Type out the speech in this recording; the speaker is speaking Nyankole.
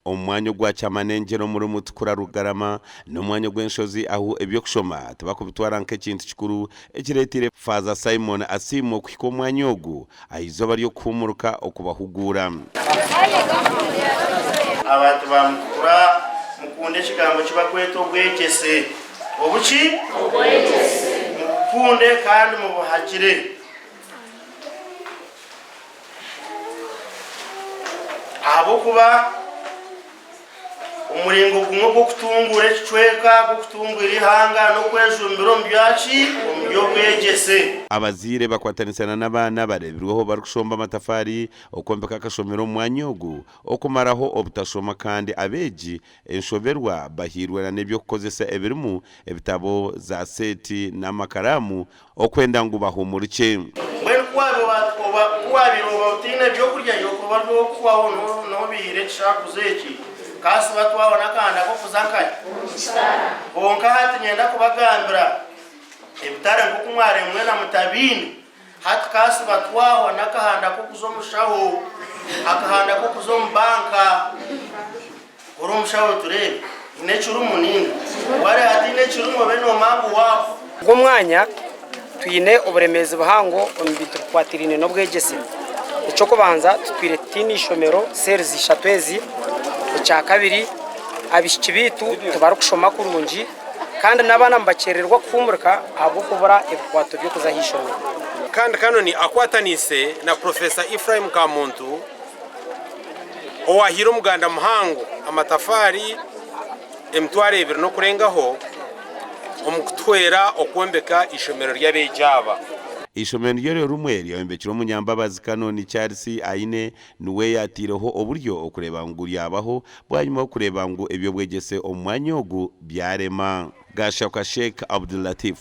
Omu mwanya ogwa Kyamanengyera omuri Mutukura Rugarama n'omwanya ogw'enshozi ahu eby'okushoma tibakubitwara nk'ekintu kikuru ekireeteire Faaza Simon Asiimwe okuhika omu mwanya ogu aha izooba ry'okuhuumurika okubahuguura. Abantu ba Mutukura mukunde ekigambo eki bakweta obwegyese. Obuki? Obwegyese. Mubukunde kandi mubuhagire. Ahabw'okuba omuringo gumwe gw'okutunguura ekicweka, gw'okutunguura eihanga n'okwejumbira omu byaki? Omu by'obwegyese. Abazaire bakwatanisa na n'abaana bareebirweho barikushomba amatafaari okwombeka akashomero omu mwanya ogu okumaraho obutashoma kandi abeegi enshoberwa bahairwe na n'eby'okukozesa ebirimu ebitabo, za seeti n'amakaraamu Okwenda ngu bahuumurikye. Mbwenu ku waabaire oba otaine by'okurya, iwe okaba ori ow'okuhwaho noobihiira ekishakuzo eki, kaasiba twahwa n'akahanda k'okuza nkahi? Kwonka hati niinyenda kubagambira ebitare nk'oku mwabaire mwena mutabiine. Hati kaasiba twahwa n'akahanda k'okuza omu shaho, akahanda k'okuza omu banka. Ori omushaho tureebe haine ekirimu ninga wareeba hataine ekirimu obe nomanya ngu waafa. Ogu omwanya twine oburemeezi buhango omu bintu bikwatiraine n'obwegyese. Eky'okubanza tutwire tutaine ishomero series ishatu ezi, ekyakabiri abaishiki baitu tibarikushoma kurungi kandi n'abaana nibakyerererwa kuhuumurika ahabw'okubura ebikwato by'okuza aha ishomero. Kandi Kanoni akwataniise na Professor Ephraim Kamuntu Owahaire omuganda muhango amatafaari 20,000 n'okurengaho omu kutuhwera okwombeka eishomero ry'abeegi aba. Eishomero niryo rimwe ryayombekirwe Omunyambabazi Canon Charles Aine niwe yaataireho oburyo okureeba ngu ryabaho bwanyima y'okureeba ngu eby'obwegyese omu mwanya ogu byarema. Gashakwa Sheikh Abdul Latif.